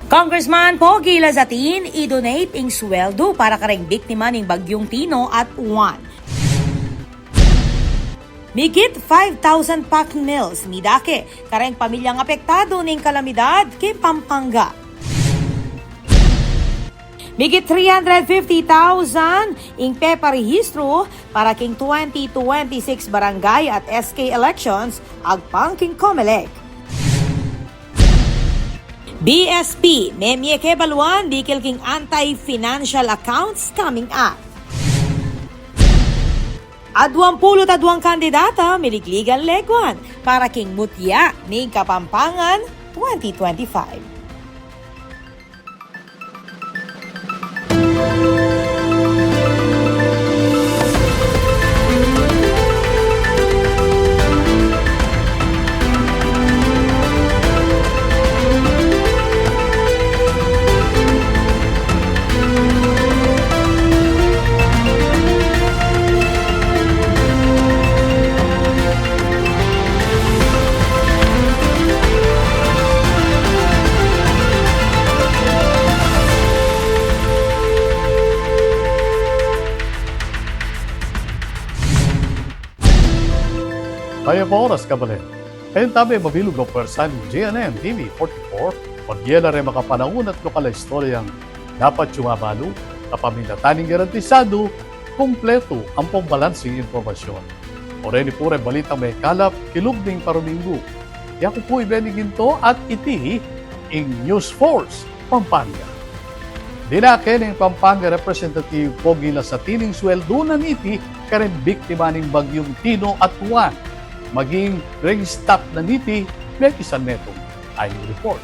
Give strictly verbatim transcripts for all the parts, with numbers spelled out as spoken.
Congressman Pogi Lazatin, i-donate ing sweldo para kareng biktima ning Bagyung Tino at Juan. Migit five thousand pack meals, midake kareng pamilyang apektado ning kalamidad king Pampanga. Migit three hundred fifty thousand ing peparehistro para king twenty twenty-six barangay at S K elections, agpang king Comelec. B S P, memie ke baluan dikil king anti-financial accounts coming up. Aduang pulu't aduang kandidata miliglig leguan para king mutya ning Kapampangan twenty twenty-five. Mayap a oras, kabalen. Kayong tabe mabilug a puwersa ning G N N T V forty-four, pagye la reng makapanaun at lokal a istoryang dapat yung abalu, kapamilatan ning garantisadu, kumpletu ampong balanseng impormasyon. O reni pu reng balitang mekalap kilub ning paruminggu. Yaku pu i Benny Ginto at iti ing News Force Pampanga. Dinake ning Pampanga Representative Pogi Lazatin ing sweldu na niti kareng biktima ning Bagyung Tino at Juan, maging reng staff na niti, mekisan metung. Ay report.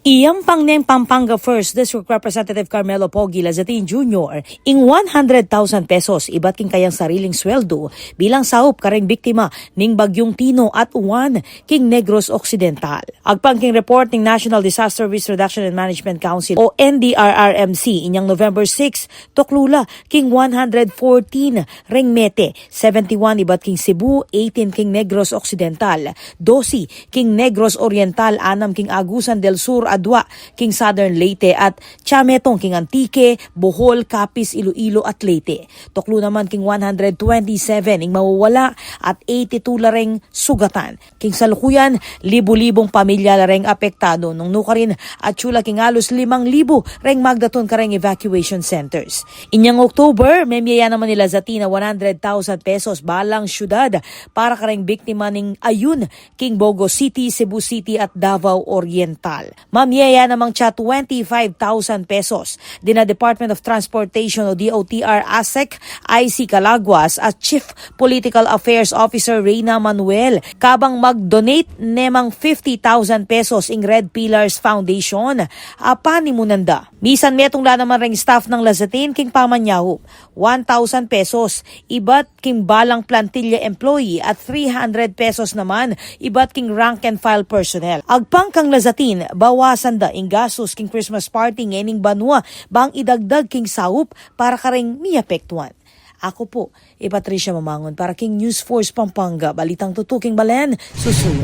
Iyampang neng Pampanga First District Representative Carmelo Pogi Lazatin Junior ing one hundred thousand pesos ibat king kayang sariling sweldu bilang saup kareng biktima ning Bagyung Tino at Juan king Negros Occidental. Agpang king report ning National Disaster Risk Reduction and Management Council o N D R R M C, inyang November six, tuklu la king one hundred fourteen reng mete, seventy-one ibat king Cebu, eighteen king Negros Occidental, dose king Negros Oriental, anam king Agusan del Sur, adua king Southern Leyte, at tsametung king Antique, Bohol, Capiz, Iloilo, at Leyte. Tuklu naman king one hundred twenty-seven ing mawawala at eighty-two la reng sugatan. King salukuyan, libu-libung pamilya la reng apektadu nung nukarin, at sula king alus limang libu reng magdatun kareng evacuation centers. Inyang October, memie ya naman i Lazatin a one hundred thousand pesos balang syudad para kareng biktima ning ayun king Bogo City, Cebu City, at Davao Oriental. Mamie ya namang tsa twenty-five thousand pesos dina Department of Transportation o D O T R ASEC I C Calaguas at Chief Political Affairs Officer Reyna Manuel, kabang mag-donate nemang fifty thousand pesos ing Red Pillars Foundation a panimunan da. Misan metung la naman reng staff nang Lazatin king pamanyaup, one thousand pesos ibat king balang plantilla employee at three hundred pesos naman ibat king rank and file personnel. Agpang kang Lazatin, bawasan da ing gastus king Christmas party ngening banua bang idagdag king saup para kareng miapektuan. Aku pu i Patricia Mamangun para king News Force Pampanga, balitang tutu king balen, susuyu.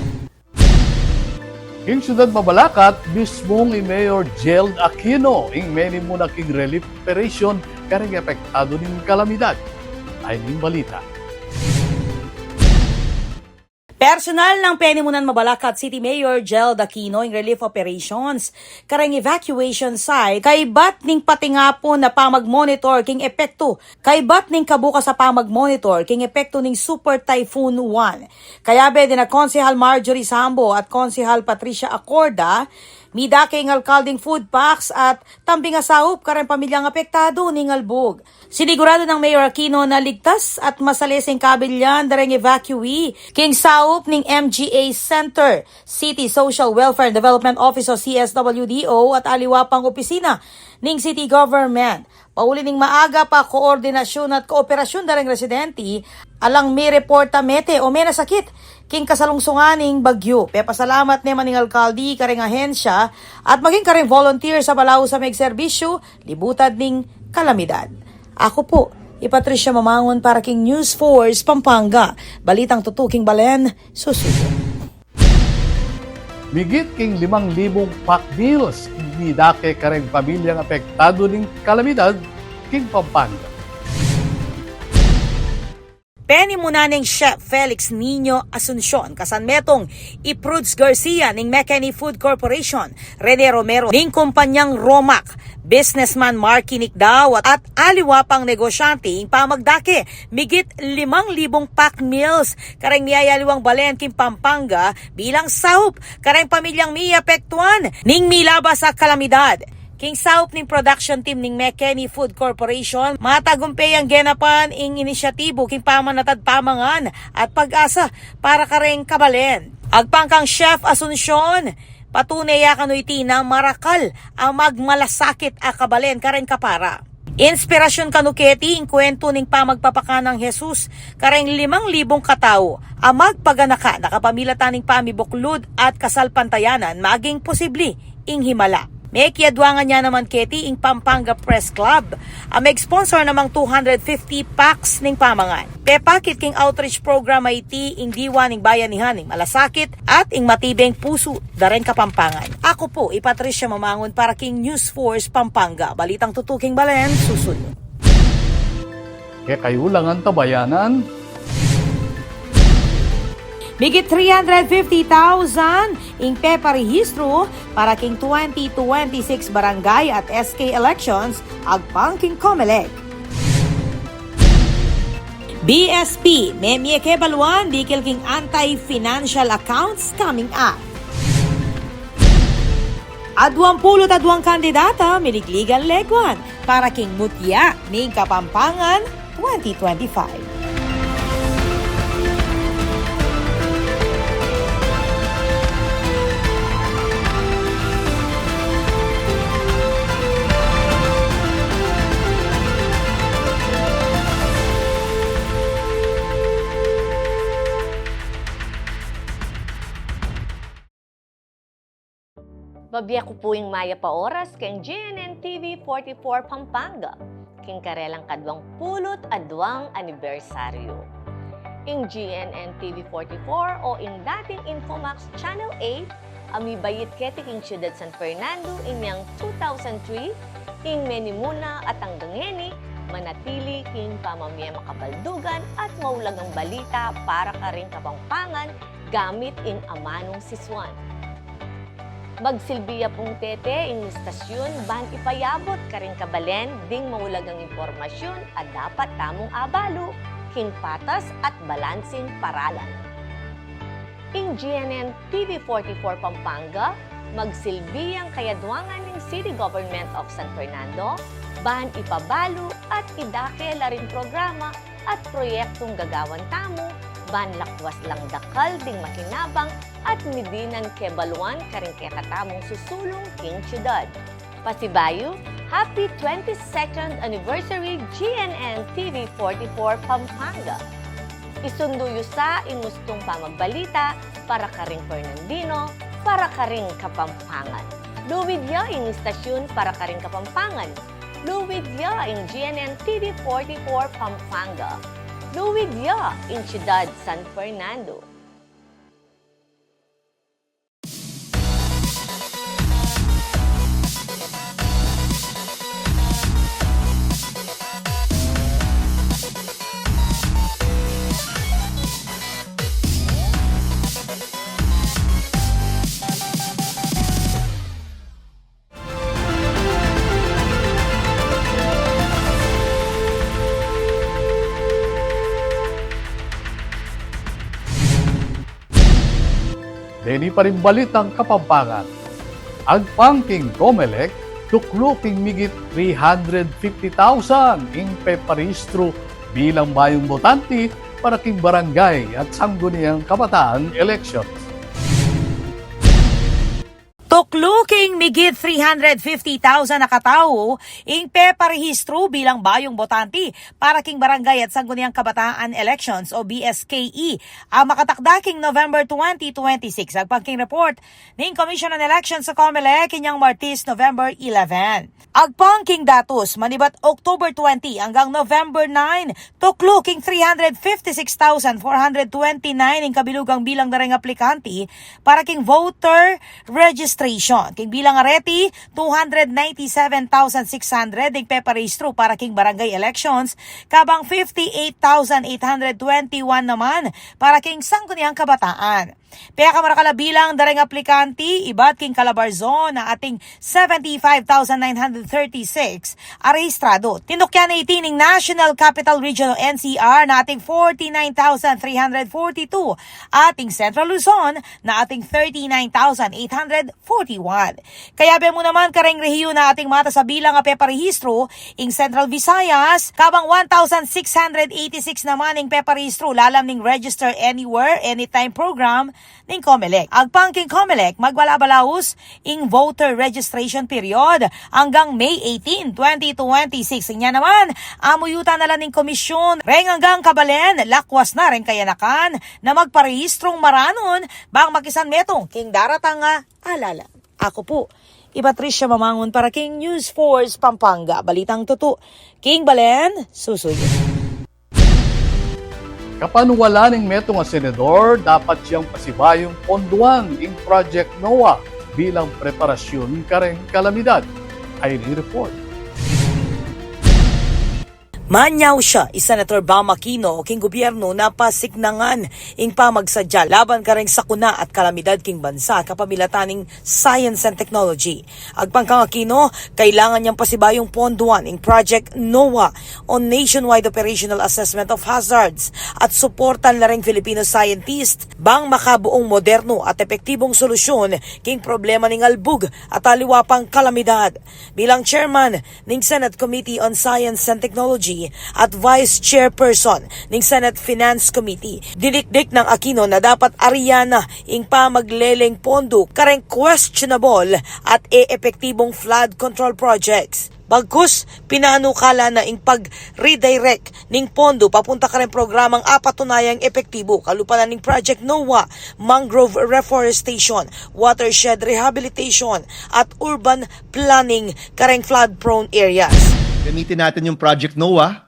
King syudad Mabalacat, mismung i Mayor Jeld Aquino ing menimuna king relief operation kareng apektadu ning kalamidad. Ay ning balita. Personal nang penimunan Mabalacat City Mayor Jeld Aquino ing relief operations kareng evacuation site, kaibat ning patingapun a pamagmonitor king epektu, kaibat ning kabukas a pamagmonitor king epektu ning Super Typhoon Juan. Kayabe dina Konsehal Marjorie Sambo at Konsehal Patricia Acorda, midake ing alkalding food packs at tambing a saup kareng pamilyang apektadu ning albug. Siniguradu nang Mayor Aquino na ligtas at masalese ing kabilyan da reng evacuee king saup ning M G A Center, City Social Welfare and Development Office o C S W D O at aliwa pang opisina ning city government. Pauli ning maagap a koordinasyun at kooperasyun da reng residente, alang mireporta mete o menasakit king kasalungsungan ning bagyu. Pepasalamat ne man ing alkalde kareng ahensya at maging kareng volunteer a balaus a megserbisyu libutad ning kalamidad. Aku pu i Patricia Mamangun para king News Force Pampanga, balitang tutu king balen, susuyu. Migit king limang libung pack meals ing midake kareng pamilyang apektadu ning kalamidad king Pampanga. Penimunan neng Chef Felix Niño Asuncion, kasanmetung i Prudes Garcia ning McKinney Food Corporation, Rene Romero ning kumpanyang Romac, businessman Marky Nicdao at aliwa pang negosyante ing pamagdake migit limang libung pack meals kareng miyayaliwang balen king Pampanga bilang saup kareng pamilyang miapektuan ning milabas a kalamidad. King saup ning production team ning McKinney Food Corporation, matagumpe yang genapan ing inisyatibu king pamanatad pamangan at pag-asa para kareng kabalen. Agpang kang Chef Asuncion, patune ya kanu iti na marakal a magmalasakit a kabalen kareng kapara. Inspirasyun kanu keti ing kuwentu ning pamagpapakanang Jesus kareng limang libung katau a magpaganakan a kapamilatan ning pamibuklud at kasalpantayanan maging posibli ing himala. Mekiaduangan ya naman keti ing Pampanga Press Club a meg-sponsor namang two hundred fifty packs ning pamangan. Pepakit king outreach program a iti ing diwa ning bayanihan ning malasakit at ing matibeng pusu da reng Kapampangan. Aku pu i Patricia Mamangun para king News Force Pampanga, balitang tutuking balen susunod. Kekayu lang, antabayanan. Migit three hundred fifty thousand ing peparehistru para king twenty twenty-six barangay at S K elections, agpang king Comelec. B S P, memie kebaluan dikil king anti-financial accounts coming up. Aduang pulu't aduang kandidata miligligan leguan para king mutya ning Kapampangan twenty twenty-five. Mabie ku pu ing mayap a oras keng G N N T V forty-four Pampanga, king karelang kaduang pulu't aduang anibersaryu. Ing G N N T V forty-four o ing dating Infomax Channel eight, a mibait keti king Syudad San Fernando inyang two thousand three, ing menimuna at anggang ngeni, manatili king pamamie makabaldugan at maulagang balita para karing Kapampangan gamit ing amanung sisuan. Magsilbi ya pung tete ing istasyun ban ipayabut karing kabalen ding maulagang impormasyun a dapat tamung abalu king patas at balansing paralan. Ing G N N T V forty-four Pampanga, magsilbi yang kayaduangan ning City Government of San Fernando ban ipabalu at idake la ring programa at proyektung gagawan tamu, ban lakwas lang dakal ding makinabang at midinan kebaluan karing kekatamung susulung king syudad. Pasibayu, happy twenty-second anniversary G N N T V forty-four Pampanga. Isundu yu sa ing ustung pamagbalita para karing Fernandino, para karing Kapampangan. Luid ya ing istasyun para karing Kapampangan. Luid ya ing G N N T V forty-four Pampanga. Luid ya ing Syudad San Fernando. Deni pa ring balitang Kapampangan. Agpang king Comelec, tuklu king migit three hundred fifty thousand ing peparehistru bilang mayung botante para king barangay at sangguniang kabataan elections. Tuklu king migit three hundred fifty thousand a katau ing peparehistru bilang bayung botante para king Barangay at Sangguniang Kabataan Elections o B S K E a makatakda king November twenty twenty-six. Agpang king report ning Commission on Elections o Comelec inyang Martes, November eleven. Agpang king datus, manibat October twenty anggang November nine, tuklu king three hundred fifty-six thousand four hundred twenty-nine ing kabilugang bilang da reng aplikante para king voter registration. King bilang areti, two hundred ninety-seven thousand six hundred ing peparehistru para king barangay elections, kabang fifty-eight thousand eight hundred twenty-one naman para king Sangguniang Kabataan. Pekamarakal a bilang da reng aplikante ibat king Calabarzon na ating seventy-five thousand nine hundred thirty-six a rehistrado. Tinukyan na iti ning National Capital Region o N C R na ating forty-nine thousand three hundred forty-two at ing Central Luzon na ating thirty-nine thousand eight hundred forty-one. Kayabe mu naman kareng rehiyun na ating matas a bilang a peparehistru, ing Central Visayas, kabang one thousand six hundred eighty-six naman ing peparehistru lalam ning Register Anywhere, Anytime program ning Comelec. Agpang king Comelec, magbala-balaus ing voter registration period anggang May eighteen, twenty twenty-six. Inya naman, amuyutan na la ning komisyon reng anggang kabalen, lakwas na reng kayanakan na magparehistrung maranun bang makisan metung king daratang a alalan. Aku pu i Patricia Mamangun para king News Force Pampanga, balitang tutu king balen, susuyu. Kapanwalan ning metung a senador, dapat yang pasibayung ponduan ing Project NOAH bilang preparasyun kareng kalamidad. Ay ning report. Manyausya i Senator Bam Aquino king gubyernu na pasiknangan ing pamagsadya laban kareng sakuna at kalamidad king bansa kapamilatan ning science and technology. Agpang kang Aquino, kailangan yang pasibayung ponduan ing Project NOAH o Nationwide Operational Assessment of Hazards at suportan la reng Filipino scientist bang makabuung modernu at epektibung solusyon king problema ning albug at aliwa pang kalamidad. Bilang chairman ning Senate Committee on Science and Technology at Vice Chairperson ning Senate Finance Committee, dinikdik nang Aquino na dapat arian na ing pamagleleng pondu kareng questionable at e-epektibung flood control projects. Bagkus, pinanukala na ing pag-redirect ning pondu papunta kareng programang apatunayang epektibu, kalupa na ning Project NOAH, mangrove reforestation, watershed rehabilitation, at urban planning kareng flood-prone areas. Gamitin natin yung Project NOAH,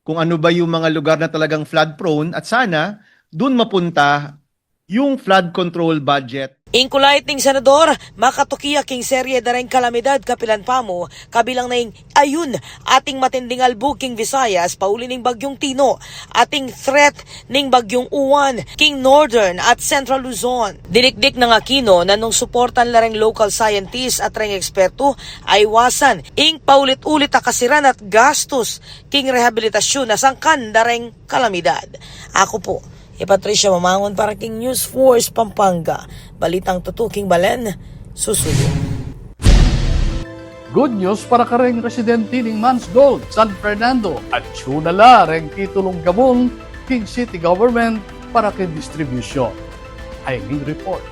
kung ano ba yung mga lugar na talagang flood-prone, at sana dun mapunta yung flood control budget. Ing kulait ning senador, makatuki ya king serye da reng kalamidad kapilan pa mu, kabilang na ing ayun ating matinding albug king Visayas pauli ning Bagyung Tino, ating threat ning Bagyung Uwan king Northern at Central Luzon. Dinikdik nang Aquino na nung suportan la reng local scientists at reng ekspertu, aiwasan ing paulit-ulit a kasiran at gastus king rehabilitasyun a sangkan da reng kalamidad. Aku pu i Patricia Mamangun para king News Force Pampanga, balitang tutu king balen, susuyu. Good news para kareng residente ning Mans Gold, San Fernando, at tune na la reng titulung gabung king city government para king distribution. Ay ning report.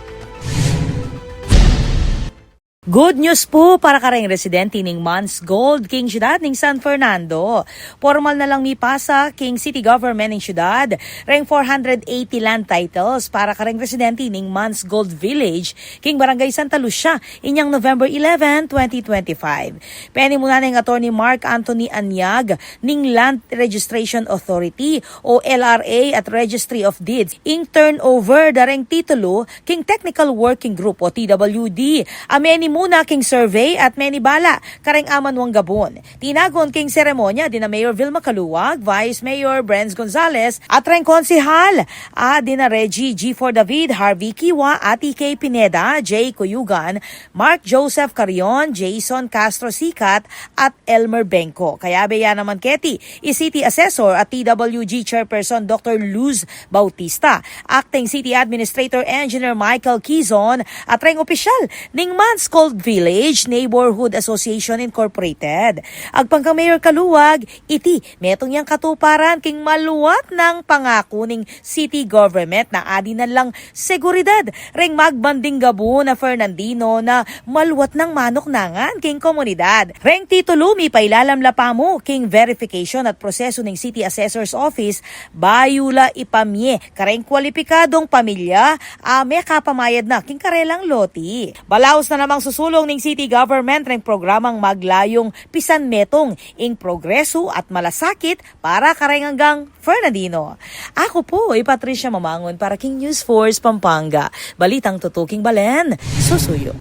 Good news pu para kareng residente ning Mans Gold king syudad ning San Fernando. Pormal na lang mipasa king city government ning syudad reng four hundred eighty land titles para kareng residente ning Mans Gold Village king Barangay Santa Lucia inyang November eleven, twenty twenty-five. Penimuna neng Attorney Mark Anthony Anyag ning Land Registration Authority o L R A at Registry of Deeds ing turnover da reng titulu king Technical Working Group o T W D a menimuna king survey at menibala kareng amanuang gabun. Tinagun king seremonya dina Mayor Vilma Caluag, Vice Mayor Brenz Gonzales, at reng konsehal a dina Reggie G four David, Harvey Kiwa, Ati K Pineda, Jay Cuyugan, Mark Joseph Carrion, Jason Castro Sicat, at Elmer Bengco. Kayabe ya naman keti i City Assessor at T W G Chairperson Doctor Luz Bautista, Acting City Administrator Engineer Michael Quizon, at reng opisyal ning Mans Gold Village Neighborhood Association Incorporated. Agpang kang Mayor Caluag, iti metung yang katuparan king maluat nang pangaku ning city government na adi na lang seguridad reng magbanding gabun a Fernandino na maluat nang manuknangan king komunidad. Reng titulu mipailalam la pamu king verification at prosesu ning City Assessor's Office bayu la ipamie kareng kwalipikadung pamilya a mekapamayad na king karelang loti. Balaus na namang susulung ning city government reng programang maglayung pisanmetung ing progresu at malasakit para kareng anggang Fernandino. Aku pu i Patricia Mamangun para king News Force Pampanga. Balitang tutuking balen, susuyu.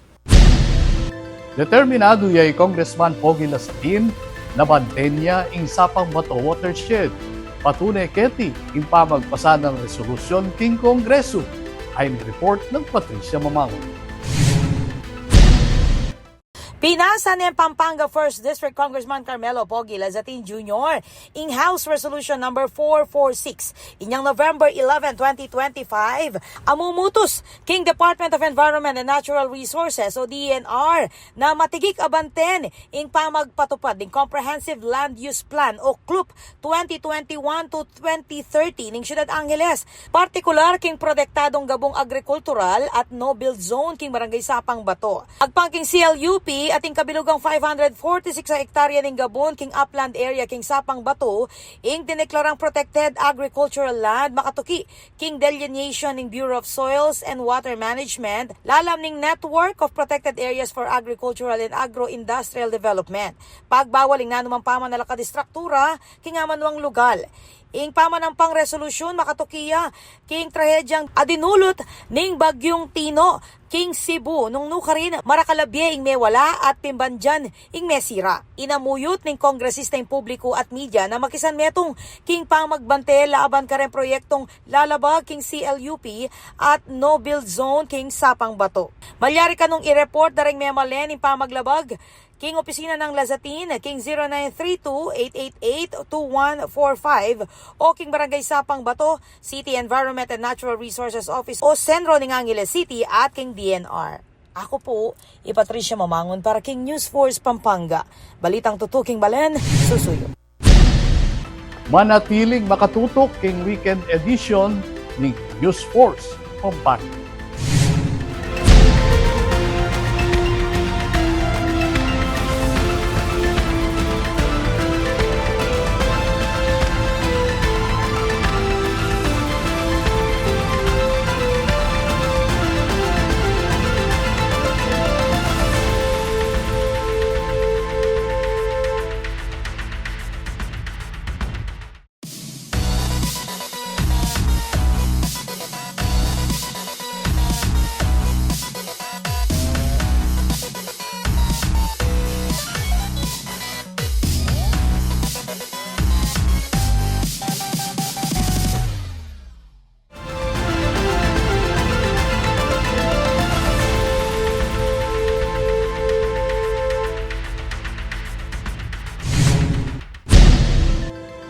Determinadu ya i Congressman Pogi Lazatin na banten ya ing Sapang Bato watershed. Patune keti ing pamagpasa nang resolusyon king Kongresu. Ayan ing report nang Patricia Mamangun. Pinasa neng Pampanga First District Congressman Carmelo Pogi Lazatin Junior ing House Resolution number four four six inyang November eleven, twenty twenty-five, a mumutus king Department of Environment and Natural Resources o D E N R na matigik a banten ing pamagpatupad ning Comprehensive Land Use Plan o CLUP twenty twenty-one to twenty thirty ning Syudad Angeles, partikular king protektadung gabung agrikultural at no-build zone king Barangay Sapang Bato. Agpang king C L U P, atin kabilugang five hundred forty-six a hektarya ning gabun king upland area king Sapang Bato ing dineklarang protected agricultural land makatuki king delineation ning Bureau of Soils and Water Management lalam ning Network of Protected Areas for Agricultural and Agro-Industrial Development. Pagbawal ing nanumang pamanalakad a istruktura king amanuang lugal. Ing pamanampang resolusyun makatuki ya king trahedyang a dinulut ning Bagyung Tino king Cebu nung nukarin marakal a bie ing mewala at pimbandian ing mesira. Inamuyut ning kongresista ing publiku at media na makisanmetung king pamagbante laban kareng proyektung lalabag king C L U P at no-build zone king Sapang Bato. Malyari kanung i-report da reng memalen ing pamaglabag king opisina nang Lazatin king zero nine three two, eight eight eight, two one four five o king Barangay Sapang Bato, City Environment and Natural Resources Office o CENRO ning Angeles City at king D E N R. Aku pu i Patricia Mamangun para king News Force Pampanga. Balitang tutuking balen, susuyu. Manatiling makatutuk king weekend edition ning News Force Pampanga.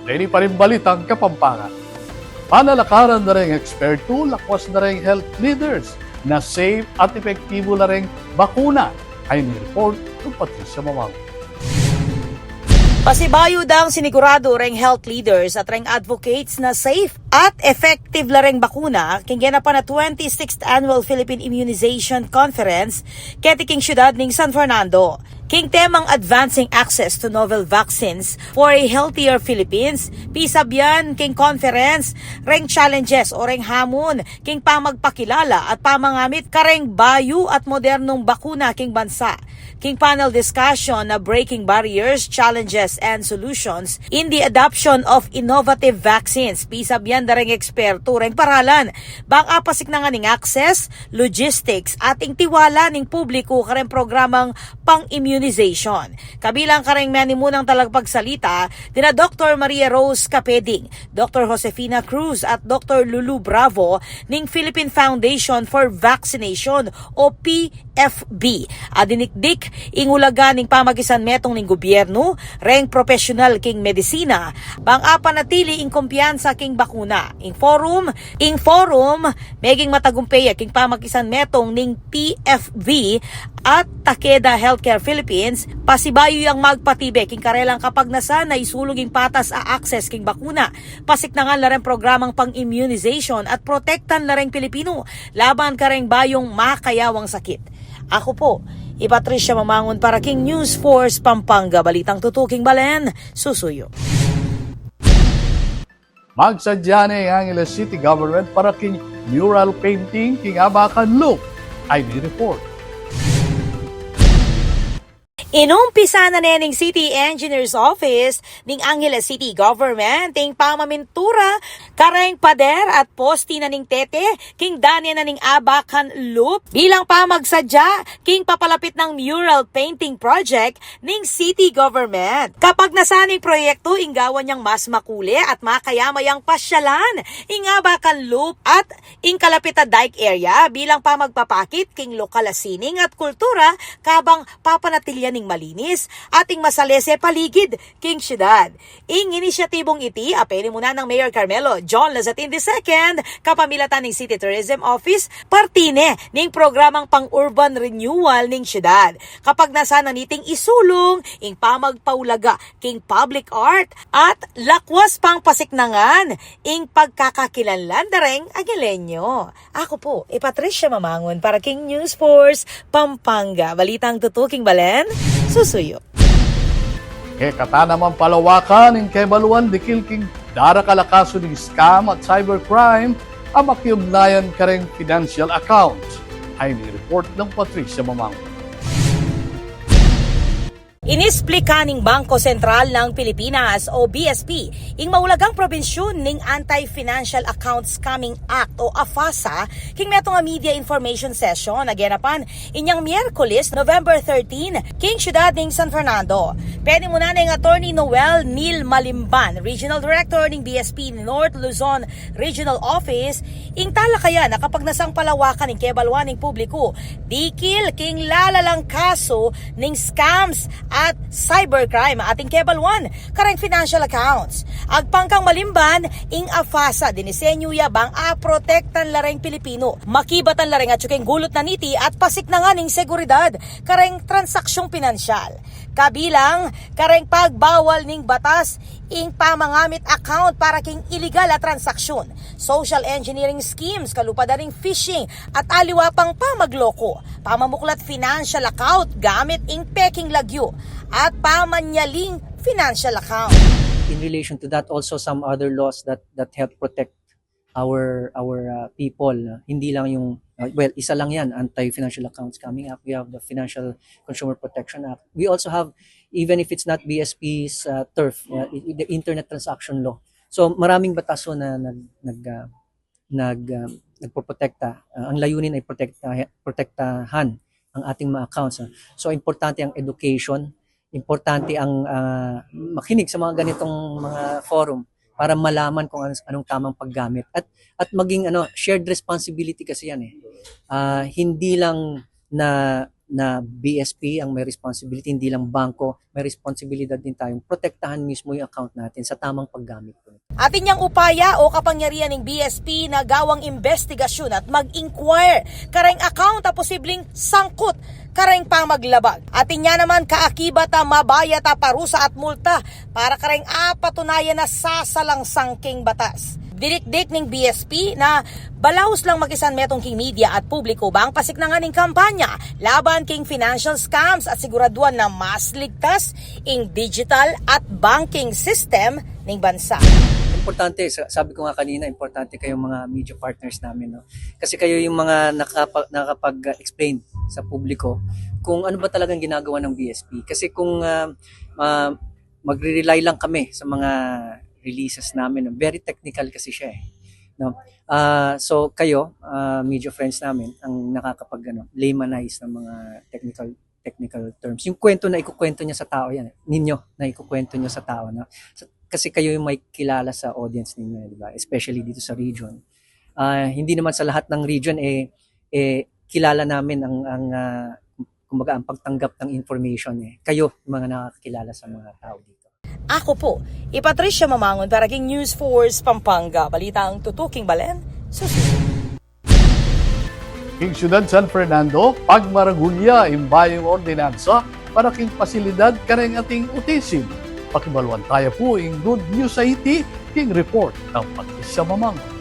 Deni pa ring balitang Kapampangan. Panalakaran na reng ekspertu, lakwas na reng health leaders, na safe at epektibo la reng bakuna. Ayan ing report nang Patricia Mamang. Pasibayu dang siniguradu reng health leaders at reng advocates na safe at effective la reng bakuna, king genapan a twenty-sixth Annual Philippine Immunization Conference, keti king syudad ning San Fernando. King temang Advancing Access to Novel Vaccines for a Healthier Philippines, pisabian king conference reng challenges o reng hamon king pamagpakilala at pamangamit kareng bayu at modernong bakuna king bansa. King panel discussion na Breaking Barriers, Challenges, and Solutions in the Adoption of Innovative Vaccines, pisabian da reng ekspertu reng paralan bang apasiknangan ing access, logistics, at ing tiwala ning publiku kareng programang pang-immunization. Kabilang kareng menimunang talagpagsalita, dina Doktor Maria Rose Capeding, Doktor Josefina Cruz, at Doktor Lulu Bravo ning Philippine Foundation for Vaccination o P F B. A dinikdik ing ulaga ning pamakisanmetung ning gubyernu, reng propesyunal king medisina, bang apanatili ing kumpiyansa king bakuna. Na, ing forum, ing forum, meging matagumpe ya king pamakisanmetung ning T F V at Takeda Healthcare Philippines, pasibayu yang magpatibe king karelang kapagnasan na isulung ing patas a access king bakuna, pasiknangan la reng programang pang-immunization at protektan la reng Pilipinu laban kareng bayung makayawang sakit. Aku pu, i Patricia Mamangun para king News Force Pampanga, balitang tutuking balen, susuyu. Magsadya ne ing Angeles City Government para king mural painting king Abacan Loop. Ay, ni report. Inumpisa na ne ning City Engineer's Office ning Angeles City Government ing pamamintura kareng pader at posti na ning tete king dane na ning Abacan Loop bilang pamagsadya king papalapit nang mural painting project ning city government. Kapagnasan ning proyektu, ing gawan yang mas makule at makayamayang pasyalan ing Abacan Loop at ing kalapit a dike area bilang pamagpapakit king lokal a sining at kultura, kabang papanatilian ing malinis at ing masalese paligid king syudad. Ing inisyatibung iti a penimunan nang Mayor Carmelo John Lazatin the second, kapamilatan ning City Tourism Office, parti ne ning programang pang-urban renewal ning syudad. Kapagnasan na niting isulung ing pamagpaulaga king public art at lakwas pang pasiknangan ing pagkakakilanlan da reng Angelenyo. Aku pu, i Patricia Mamangun para king News Force Pampanga. Balitang tutuking balen, susuyu. Kekatamu namang palawakan ing kebaluan dikil king darakal a kasu ning scam at cybercrime a makiugnayan kareng financial accounts. Ay, ni report nang Patricia Mamangun. Inisplika ning Bangko Sentral ng Pilipinas o B S P ing maulagang probinsyon ning Anti-Financial Account Scamming Act o AFASA king metung a media information session a genapan inyang Miyerkules, November thirteen, king syudad ning San Fernando. Penimunan neng Attorney Noel Neil Malimban, Regional Director ning B S P North Luzon Regional Office, ing talakayan a kapagnasang palawakan ing kebaluan ning publiku dikil king lalalang kasu ning scams at cybercrime atin kebaluan kareng financial accounts. Agpang kang Malimban, ing AFASA dinisenyu ya bang aprotektan la reng Pilipinu, makibatan la reng atyu king gulut na niti at pasiknangan ing seguridad kareng transaksyung pinansyal. Kabilang kareng pagbawal ning batas ing pamangamit account para king iligal a transaksyon, social engineering schemes, kalupa da ring phishing at aliwa pang pamagloko, pamamuklat financial account gamit ing peking lagyu, at pamanyaling financial account. In relation to that, also some other laws that that help protect our our uh, people. Uh, hindi lang yung uh, well, isa lang yan, Anti-Financial Accounts Scamming Act. We have the Financial Consumer Protection Act. We also have, even if it's not B S P's uh, turf, uh, i- the Internet Transaction Law. So maraming batas ho na nag nag uh, nag uh, nagpoprotekta. Uh, ang layunin ay protekta protektahan ang ating mga accounts. Uh. So importante ang education, importante ang uh, makinig sa mga ganitong mga forum para malaman kung anong, anong tamang paggamit at at maging ano, shared responsibility kasi yan eh. Uh, hindi lang na na B S P ang may responsibility, hindi lang bangko, may responsibilidad din tayong protektahan mismo yung account natin sa tamang paggamit po. Atin yang upaya o kapangyarihan ning B S P na gawang imbestigasyon at mag-inquire kareng account a posibleng sangkut kareng pamaglabag. Atin ya naman kaakibat a mabayat a parusa at multa para kareng apatunayan na sasalangsang king batas. Dinikdik ning B S P na balaus lang makisanmetung king media at publiko bang pasiknangan ing kampanya laban king financial scams at siguraduan na mas ligtas ing digital at banking system ning bansa. Importante, sa- sabi ko nga kanina, importante kayong mga media partners namin. No? Kasi kayo yung mga nakapa- nakakapag-explain sa publiko kung ano ba talagang ginagawa ng B S P. Kasi kung ah, ah, magre-rely lang kami sa mga releases namin, no? Very technical kasi siya eh. No? Ah, so kayo, ah, media friends namin, ang nakakapag ano, laymanize ng mga technical technical terms. Yung kwento na ikukwento niya sa tao yan, eh. Ninyo na ikukwento niyo sa tao. No? Sa- kasi kayo yung may kilala sa audience ninyo, eh, di ba? Especially dito sa region. Ah, hindi naman sa lahat ng region eh, eh kilala namin ang ang ah, kumbaga ang pagtanggap ng information eh. Kayo yung mga nakakakilala sa mga tao dito. Aku pu i Patricia Mamangun para king News Force Pampanga. Balitang tutuking balen, susunod. King Syudad San Fernando, pagmaragul ya ing bayung ordinansa para king pasilidad kareng ating autism. Pakibaluan taya pu ing good news a iti king report nang Patricia Mamangun.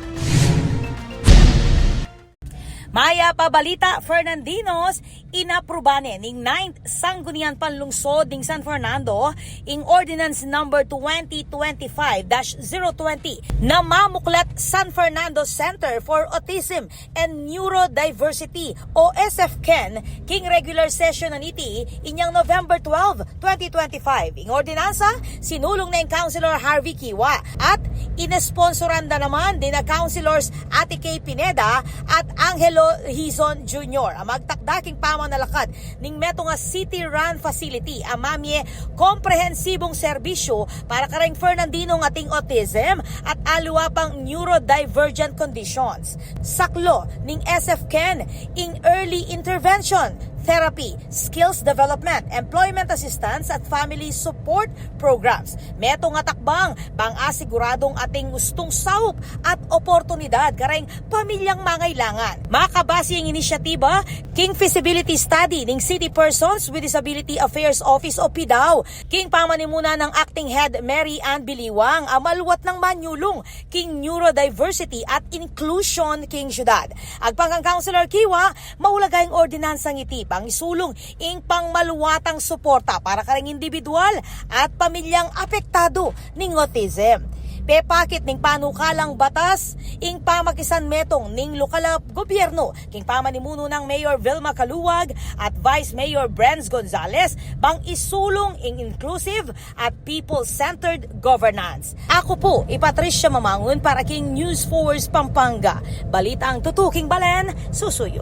Mayap a balita, Fernandinos, inapruba ne ning Ninth Sangguniang Panlungsod ning San Fernando ing Ordinance Number twenty twenty-five dash zero twenty na mamuklat San Fernando Center for Autism and Neurodiversity o S F CAN king regular session na niti inyang November twelve, twenty twenty-five. Ing ordinansa, sinulung na ning Councilor Harvey Kiwa at inesponsoran da naman ding Councilors Ate Kay Pineda at Angelo Hizon Junior a magtakda king pamanalakad ning metung a city-run facility a mamie komprehensibung serbisyu para kareng Fernandinong ating autism at aliwa pang neurodivergent conditions. Saklu ning S F CAN ing early intervention therapy, skills development, employment assistance at family support programs. Metung a takbang bang asiguradung ating ustung saup at oportunidad kareng pamilyang mangailangan. Makabase ing inisyatiba king feasibility study ning City Persons with Disability Affairs Office o PDAO king pamanimuna nang Acting Head Mary Ann Biliwang a maluat nang manyulung king neurodiversity at inclusion king syudad. Agpang kang Councilor Kiwa, maulaga ing ordinansang iti pangisulung ing pangmaluatang suporta para kareng indibidwal at pamilyang apektadu ning autism. Pepakit ning panukalang batas ing pamakisanmetung ning lokal a gobyernu king pamanimunu nang Mayor Vilma Caluag at Vice Mayor Brenz Gonzalez bang isulung ing inclusive at people-centered governance. Aku pu i Patricia Mamangun para king News Force Pampanga. Balitang tutuking balen, susuyu.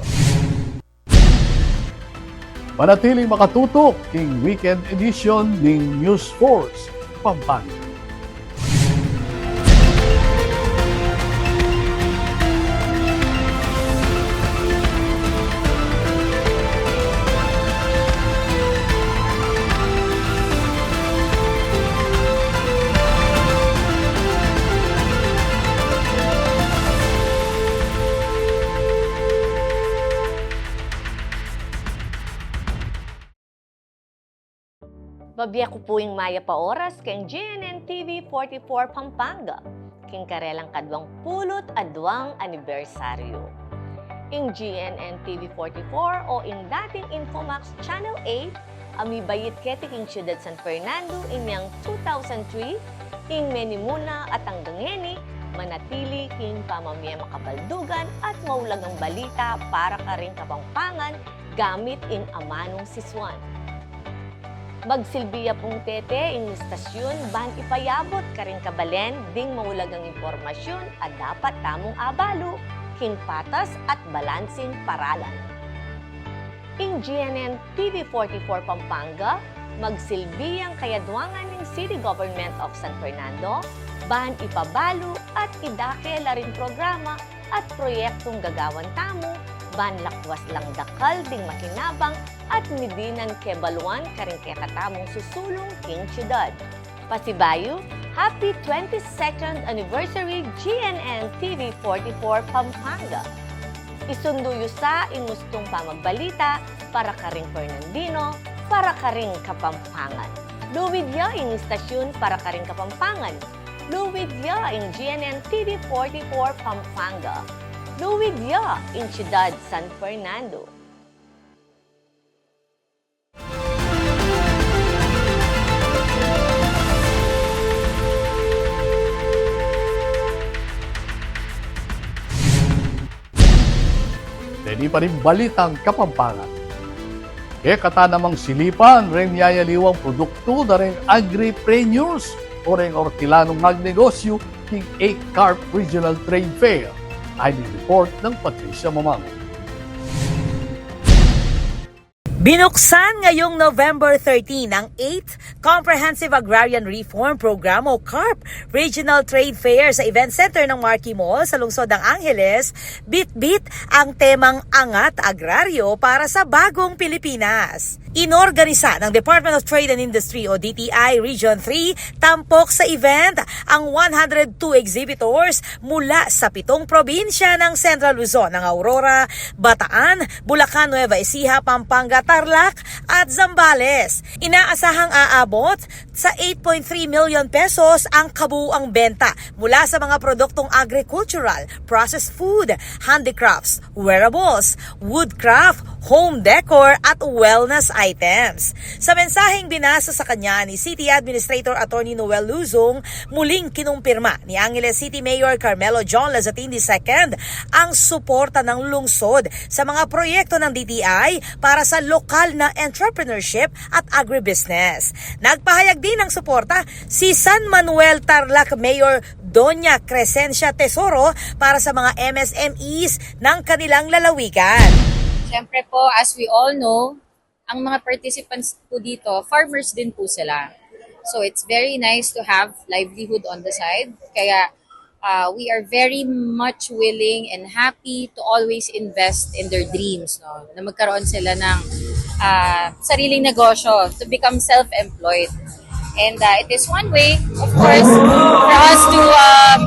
Manatiling makatutok king weekend edition ning News Force Pampanga. Mabie ku pu ing mayap a oras keng G N N T V forty-four Pampanga, keng karelang kaduang pulu't aduang anibersaryu. Ing G N N T V forty-four o ing dating Infomax Channel eight a mibait keti king Syudad San Fernando inyang two thousand three, ing menimuna at anggang ngeni, manatili king pamamie makabaldugan at maulagang balita para karing Kapampangan gamit ing amanung sisuan. Magsilbi ya pung tete ing istasyun ban ipayabut karing kabalen ding maulagang impormasyun a dapat tamung abalu king patas at balansing paralan. Ing G N N T V forty-four Pampanga, magsilbi yang kayadwangan ning City Government of San Fernando, ban ipabalu at idake la ring programa at proyektung gagawan tamu, ban lakwas lang dakal ding makinabang at midinan kebaluan karing kekatamung susulung king syudad. Pasibayu, happy twenty-second anniversary G N N T V forty-four Pampanga. Isundu yu sa ing ustung pamagbalita para karing Fernandino, para karing Kapampangan. Luid ya ing istasyun para karing Kapampangan. Luid ya ing G N N T V forty-four Pampanga. Luid ya ing Syudad San Fernando. Deni pa ring balitang Kapampangan. Kekatamu namang silipan reng miyayaliwang produktu da reng agripreneurs o reng ortilanung magnegosyu king eighth CARP Regional Trade Fair. Ay, di report nang Patricia Mamango. Binuksan ngayong November thirteen ang eighth Comprehensive Agrarian Reform Program o CARP Regional Trade Fair sa Event Center ng Marquee Mall sa lungsod ng Angeles, bitbit ang temang Angat Agraryo para sa Bagong Pilipinas. Inorganisa ng Department of Trade and Industry o D T I Region three tampok sa event ang one hundred two exhibitors mula sa pitong probinsya ng Central Luzon, ang Aurora, Bataan, Bulacan, Nueva Ecija, Pampanga, Tarlac at Zambales. Inaasahang aabot sa eight point three million pesos ang kabuuang benta mula sa mga produktong agricultural, processed food, handicrafts, wearables, woodcraft, home decor at wellness items. Sa mensaheng binasa sa kanya ni City Administrator Attorney Noel Luzon, muling kinumpirma ni Angeles City Mayor Carmelo John Lazatin the second ang suporta ng lungsod sa mga proyekto ng D T I para sa lokal na entrepreneurship at agribusiness. Nagpahayag din ng suporta si San Manuel Tarlac Mayor Doña Crescencia Tesoro para sa mga M S M Es ng kanilang lalawigan. Siyempre po, as we all know, ang mga participants po dito, farmers din po sila. So it's very nice to have livelihood on the side. Kaya uh, we are very much willing and happy to always invest in their dreams, no? Na magkaroon sila ng uh, sariling negosyo, to become self-employed. And uh, it is one way, of course, for us to um,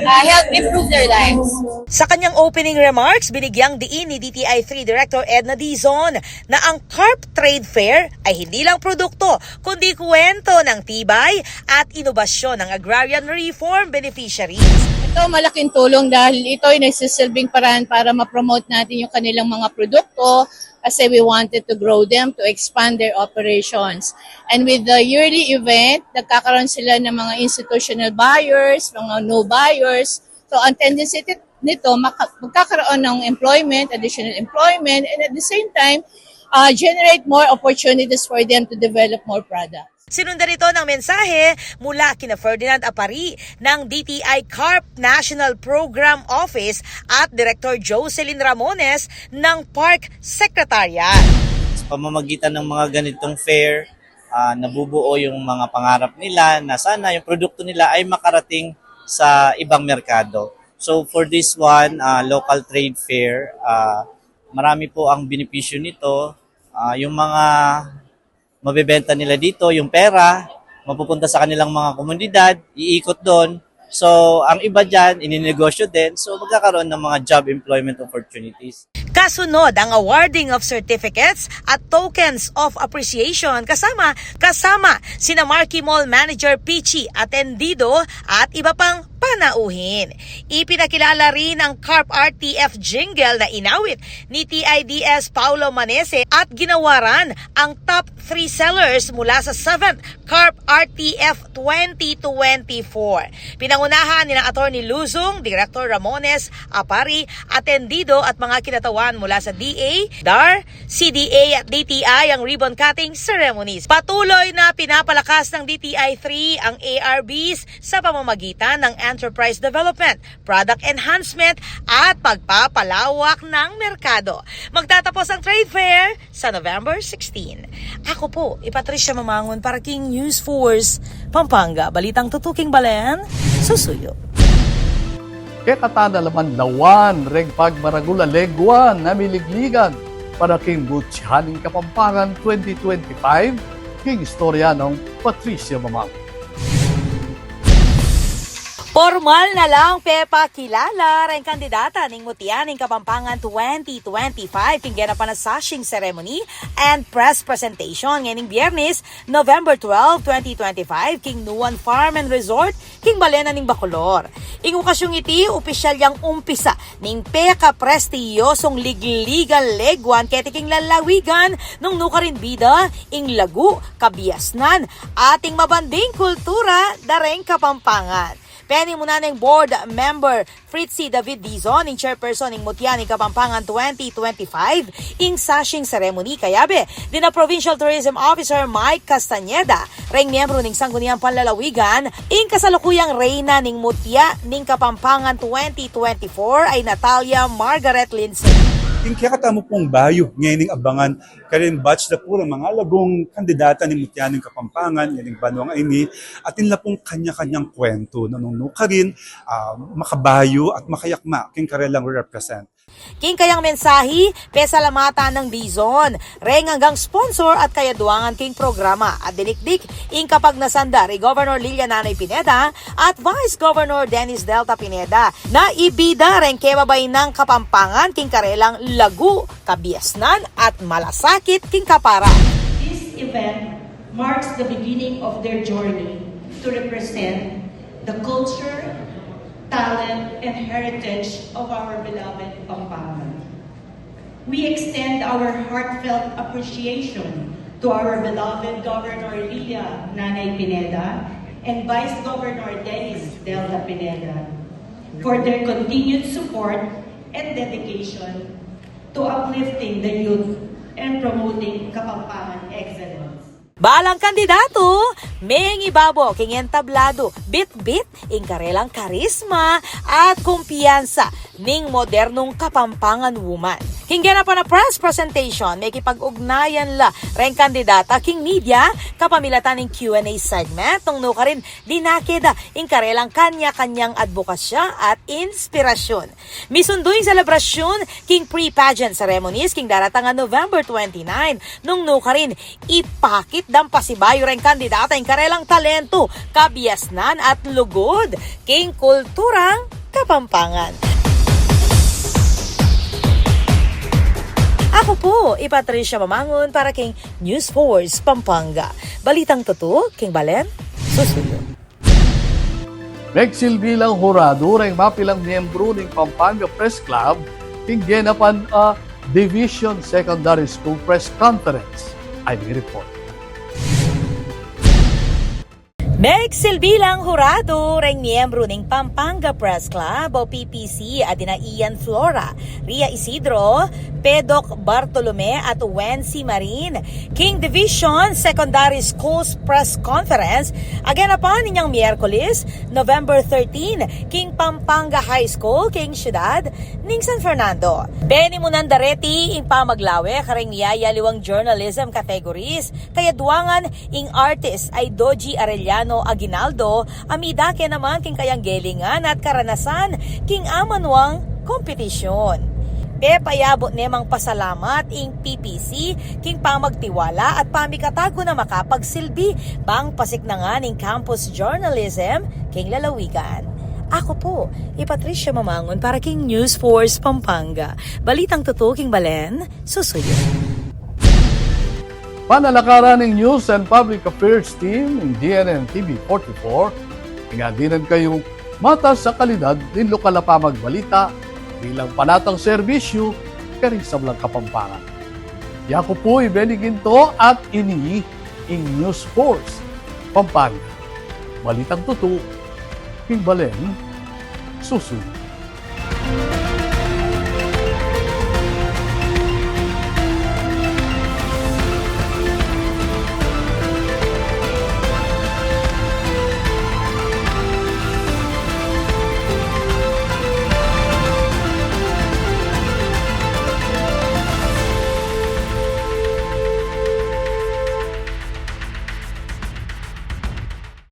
uh, help improve their lives. Sa kanyang opening remarks, binigyang diin ni D T I three Director Edna Dizon na ang CARP Trade Fair ay hindi lang produkto, kundi kuwento ng tibay at inobasyon ng agrarian reform beneficiaries. Ito malaking tulong dahil ito ay nagsisilbing paraan para ma-promote natin yung kanilang mga produkto kasi we wanted to grow them, to expand their operations. And with the yearly event, nagkakaroon sila ng mga institutional buyers, mga new buyers. So ang tendency nito, maka- magkakaroon ng employment, additional employment, and at the same time, uh, generate more opportunities for them to develop more products. Sinundan ito ng mensahe mula kina Ferdinand Apari ng D T I CARP National Program Office at Director Jocelyn Ramones ng Park Secretariat. Sa pamamagitan ng mga ganitong fair, uh, nabubuo yung mga pangarap nila na sana yung produkto nila ay makarating sa ibang merkado. So for this one, uh, local trade fair, uh, marami po ang benepisyo nito. Uh, yung mga mabebenta nila dito, yung pera, mapupunta sa kanilang mga komunidad, iikot doon. So, ang iba dyan, ininegosyo din. So, magkakaroon ng mga job employment opportunities. Kasunod ang awarding of certificates at tokens of appreciation kasama kasama sina Marquee Mall Manager Pichi Atendido at iba pang panauhin. Ipinakilala rin ang CARP R T F jingle na inawit ni T I D S Paulo Manese at ginawaran ang top three sellers mula sa seventh CARP R T F twenty twenty-four. Pinangunahan nina Attorney Luzong, Director Ramones, Apari, Atendido at mga kinatawan mula sa D A, DAR, C D A at D T I ang ribbon cutting ceremonies. Patuloy na pinapalakas ng D T I three ang A R Bs sa pamamagitan ng enterprise development, product enhancement at pagpapalawak ng merkado. Magtatapos ang trade fair sa November sixteen. Ako po, i Patricia Mamangon para king News Force Pampanga. Balitang tutuking balen, susuyo. Kekatamu naman lawan reng pagmaragul a lengguan a miligligan para king Mutya ning Kapampangan twenty twenty-five, king istorya nong Patricia Mamangon. Pormal na lang pepakilala reng kandidata ning Mutya ning Kapampangan twenty twenty-five king genapan a sashing ceremony and press presentation ngening Biyernes, November twelve, twenty twenty-five, king Nuan Farm and Resort king balen na ning Bacolor. Ing okasyong iti, opisyal yang umpisa ning pekaprestiyosong ligligan lengguan keti king lalawigan nung nukarin bida ing lagu, kabiasnan, ating mabanding kultura da reng Kapampangan. Penimunan neng board member Fritzy David Dizon, ing chairperson ning Mutya ning Kapampangan twenty twenty-five, ing sashing ceremony kayabe dina Provincial Tourism Officer Mike Castañeda, reng miyembro ning Sangguniang Panlalawigan, ing kasalukuyang reyna ning Mutya ning Kapampangan twenty twenty-four ay Natalia Margaret Lindsay. Ing kekatamu pung bayu ngening abangan karing batch da pu reng mangalagung kandidata ning Mutya ning Kapampangan ngening banuang ini, atin la pung kanya-kanyang kwentu nung nukarin, ah, makabayu at makayakma king karelang re-represent. King kayang mensahi, pesalamatan nang Dizon reng anggang sponsor at kayaduangan king programa, at dinikdik ing kapagnasan da ri Governor Lilia Nanay Pineda at Vice Governor Dennis Delta Pineda na ibida reng kebabainang Kapampangan king karelang lagu, kabiasnan at malasakit king kapara. This event marks the beginning of their journey to represent the culture, talent, and heritage of our beloved Pampanga. We extend our heartfelt appreciation to our beloved Governor Lilia Nanay Pineda and Vice Governor Dennis Delta Pineda for their continued support and dedication to uplifting the youth and promoting Kapampangan excellence. Balang kandidato, mengibabo king entablado, bitbit ing karelang karisma at kumpiyansa ning modernong Kapampangan woman. King genapan a press presentation, mekipag-ugnayan la reng kandidata king media kapamilatan ning Q and A segment, nung nukarin dinake da ing karelang kanya-kanyang adbokasya at inspirasyon. Misundu ing selebrasyun king pre-pageant ceremonies king daratang a November twenty-nine, nung nukarin ipakit dang pasibayu reng kandidata ing karelang talentu, kabiasnan at lugud king kulturang Kapampangan. Aku pu i Patricia Mamangun para king News Force Pampanga. Balitang tutu king balen, susuyu. Megsilbi lang huradu reng mapilang miyembru ning Pampanga Press Club king genapan a Division Secondary School Press Conference. Ay, may report. Megsilbi lang huradu reng miyembru ning Pampanga Press Club o P P C a dina Ian Flora, Ria Isidro, Pedok Bartolome at Wency Marin king Division Secondary Schools Press Conference a genapan inyang Miyerkules, November thirteen, king Pampanga High School king syudad ning San Fernando. Benimunan da reti ing pamaglawe kareng miyayaliwang journalism categories, kayaduangan ing artist ay Doji Arellano Aguinaldo, a midake naman king kayang gelingan at karanasan king amanuang kompetisyon. Pepayabut ne mang pasalamat ing P P C king pamagtiwala at pamikatagu na makapagsilbi bang pasiknangan ing campus journalism king lalawigan. Aku pu i Patricia Mamangun para king News Force Pampanga. Balitang tutu king balen, susuyu. Panalakaran ning News and Public Affairs Team ning D N N T V forty-four, ing adinan kayung matas a kalidad ning lokal a pamagbalita bilang panatang serbisyu karing sablang Kapampangan. Yaku pu i Benny Ginto at ini ing News Force Pampanga. Balitang tutu king balen, susuyu.